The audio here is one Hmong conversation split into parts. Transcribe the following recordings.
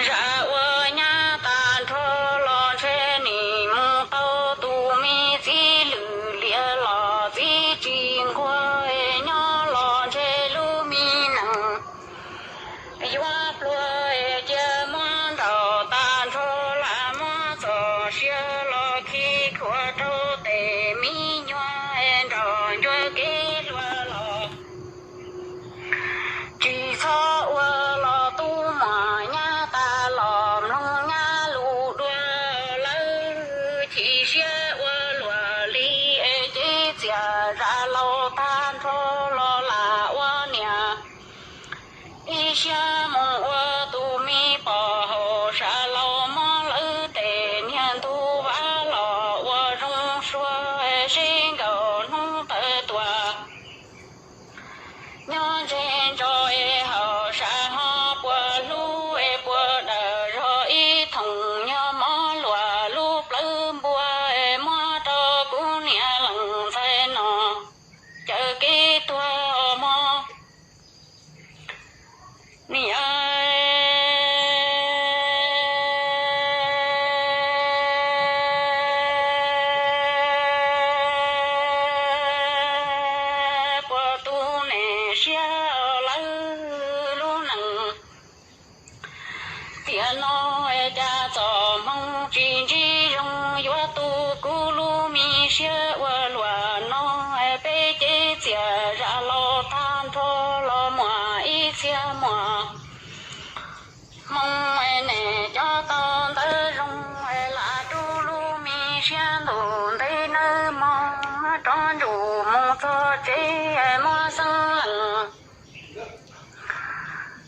Zam ua nyab tag nrho los ntshe nim mus tau tus me txiv lwm liam los txiv tsis nquag, nyob los ntshe lub me nees yuav pluag, cia muab ntaus tag nrho lam muab txoj sia los khi khuam rau tes me nyuam nraum ncua kev hluas los. Tsis txhob ua los tub muam nyab tas los mloog nyab lus dua lawm, chim siab ua luam li es cev txias zam laus tag nrho los lam ua niam. Ib siab mus ua tus me pom haum sam laus mob lawv tes niag ntug vaj los ua zoo suav seb nkaus hnub tawm tuaj. Nyob ntseg ntso es haum sam ho puas hlub es puas dawm zog ib thooj nyuag mov luam lub plawv npua es muab rau kuv niam leej ntxhais no caw kev tuag os mog. Niam, puas tu niam siab lawv lub neej. Tiam no cas txoj hmoo tsis ntsib zoo yuav tu kuv lub me siab ua luam no, peb cev txias zam laus tag nrho los muaj ib txhia muaj hmoo, nim cov tau ntawv zoo lam rub lub me siab ntuj ntev nawb mog, rov ntsum mus txog tsev muab xeeb leej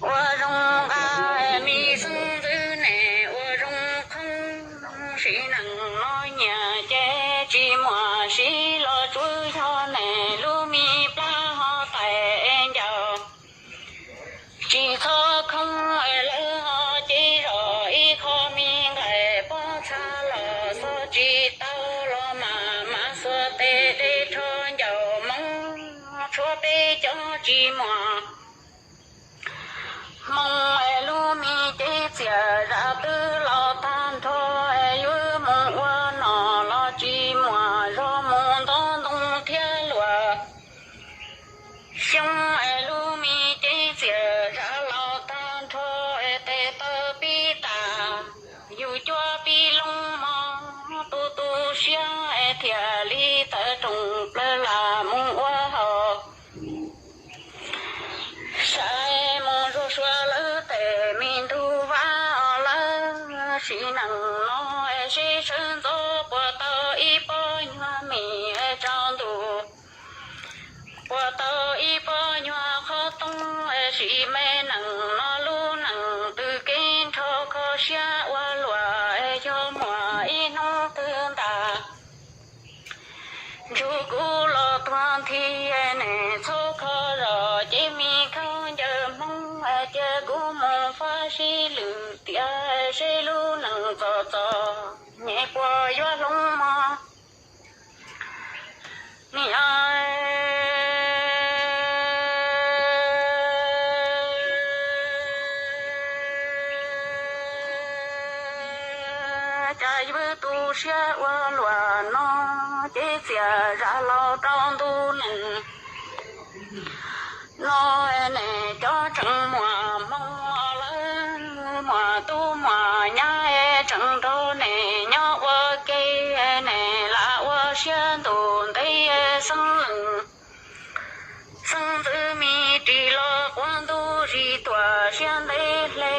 ua zoo nqa, me xeeb ntxwv nim ua zoo qhoob, sim neej no nyiam ces tsis muaj siv los tsuav yog nim lub me plab ho tais ncaus. Tsis txhob khoob lawv ho ces zoj ib qho me nqaim pob txha los xov tsis tau los mas mas xuas tes dej rho ncaus moov tshuav peb cov tsis muaj hmoo, lub me cev txias zam twb laus tag nrho, yuav mus ua nom los tsis muaj zog mus ntov ntoo thiab luam xyoo, lub me cev txias zam laus tag nrho, tes taw pib tas, yus cuab pib loo mog, tu tu siab thiaj li tawm rooj plaws lam mus ua haus. Saib mus zuag sua lawv tes me ntug vaj os lawv, sim neej no sib sawv ntxov puas tau ib pob nyuag mis rau ntuj, puas tau ib pob nyuag qhov tooj, sim me neej no lub neej twg kev nrho kho siab ua luam, yog muaj ib hnub twg ntag ntsug kuv los tuag nthi, nim txhob kho zog cev me khaub ncaws Hmoob, cia kuv mus fab sib lwm tiam seb lub neej txom txom nyem puas yuav hloov mog. Niam, cas yuav tu siab ua luam no, cev txias zam laus rau ntu neej no, nim cov tseem muaj hmoo lawm, muaj tub muaj nyab tseem nrog nim nyob ua ke, nim lam ua siab ntuj ntev xeeb leej xeeb ntxwv me ris los quav ntuj zis tuam siab ntev hle,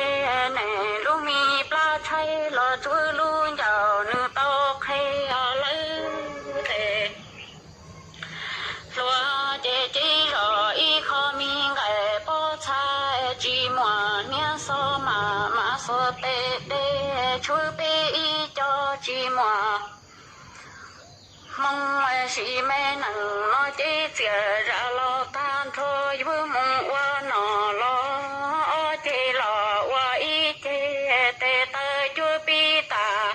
nim lub me plab tshaib los tsuav lub ncaus nws tau qhe os lawv tes. Hluas ces cev zog ib qho me nqaim pob txha, tsis muaj hniav xo mas mas xuas tes dej tshuav peb ib co tsis muaj hmoo, sim me neej no cev txias zam laus tag nrho, yuav mus ua nom los ob ceg los ua ib ceg, tes taw cuab pib tas.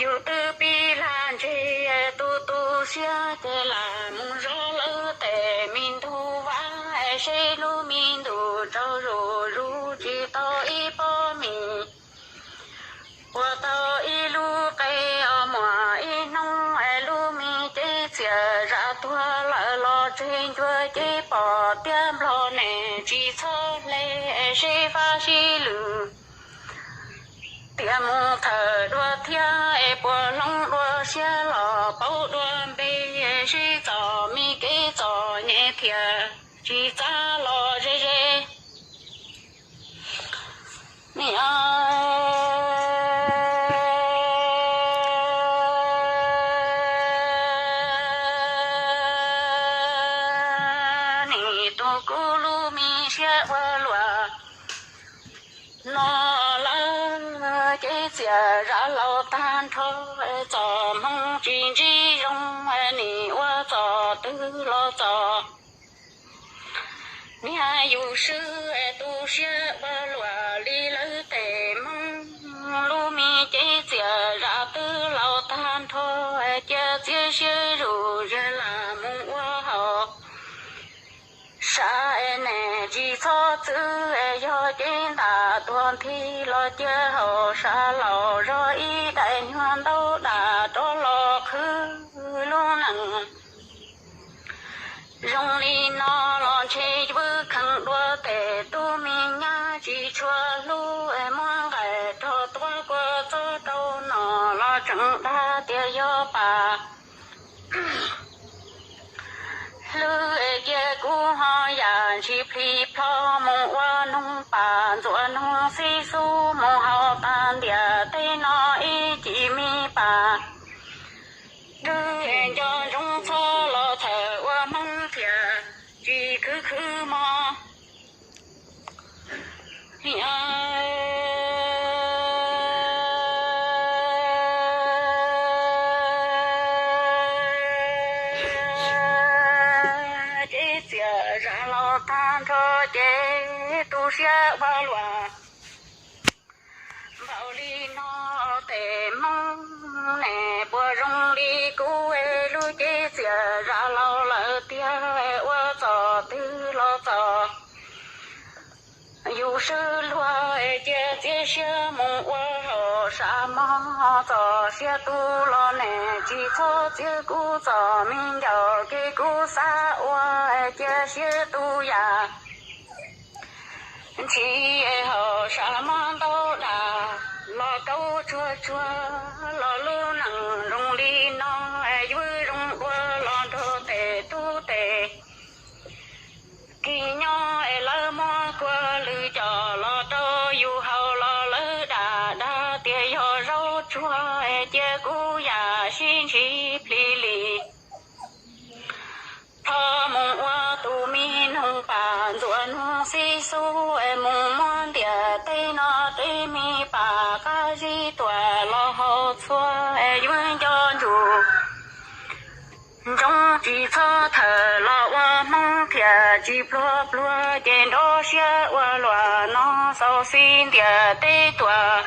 Yus twb pib lag ntseg, tu tu siab ces lam mus zov lawv tes me ntug vaj, seb lub me ntuj tsaug zuj zus tsis tau ib seb fab seb lwm, tiam mus thawm dua thiab es puas hloov dua siab los paub dua npe, seb txom me kev txom nyem thiab tsis txav los ze ze. Niam nim tus kuv lub me siab ua luaj no lawm, ces txiam zam laus tag nrho, txoj hmoo tsis ntsib zoo, nim ua txoj twg los txom. Niam yus swb tu siab ua luaj li lawv tej hmoob, lub me ces txiam zam twb laus tag nrho, cia txiav siab zuj zus lam mus ua hauj sam, es nim tsis txhob txwv, yog ces ntam tuag nthi los cia hauj sam laus zog ib daim nyuag ntaub dam rov los qhwv lub neej. Zoo li no los ntshe vwm kheev dua tes tub me nyab tsis tshua hlub, muab nqaim rog tuav kua txob rau no los tseem dag tias yog pam hlwb, cia kuv ho yam ntshis plhis plho mus ua noog pam ntxuav noog xib xub mus haus tas ntiam teb no ib cim me pam. Twb nco ntsoov txhob los txhawm ua hmoob thiab tsis khwv khwv mog. Ces txiam zam laus tag nrho ces tu siab ua luaj npaum li no, tes hmoob ne puas zoo li kuv lub cev txiam zam laus lawm tiag, ua txoj twg los txom. Yus swb luag cia txiav siab mus ua hauj sam mog, txoj sia tu los ne tsis txhob txiav kuv txoj me ncaus, kev kuv xav ua cia siab tu yam. Ntshis hauj sam mog ntaub dam los kaub tsuag tsuag, los lub neej zoo li no, yus zoo dua los nrog tes tub tes. Kis nyob es lawv muab kua lwm coj los rau yus haus los lawv dam dag tias yog zaub tsuag, cia kuv yam sib ntshis plhis li. Tho mus ua tus me noog pam ntxuav noog xib xub, mus muab ntiam teb no teb me pam qab zib tuam los haus txhua, yus nco ntsoov. Ntsoov tsis txhob thawm los ua hmoob thiab tsis pluag pluag, ces nrov siab ua luaj no xauv xib ntiam teb tuam.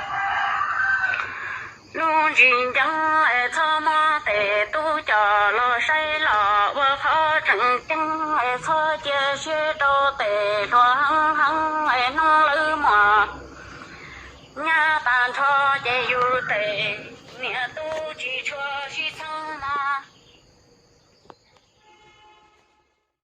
Lub ntsis nceeb es txhob muab tes tub coj los saib los ua qhov tseem ceeb, es txhob cia siab rau tes hluas heev heev, es hnub lawv muaj nyab tag nrho ces yus tes niam tub tsis tshua sib txheeb.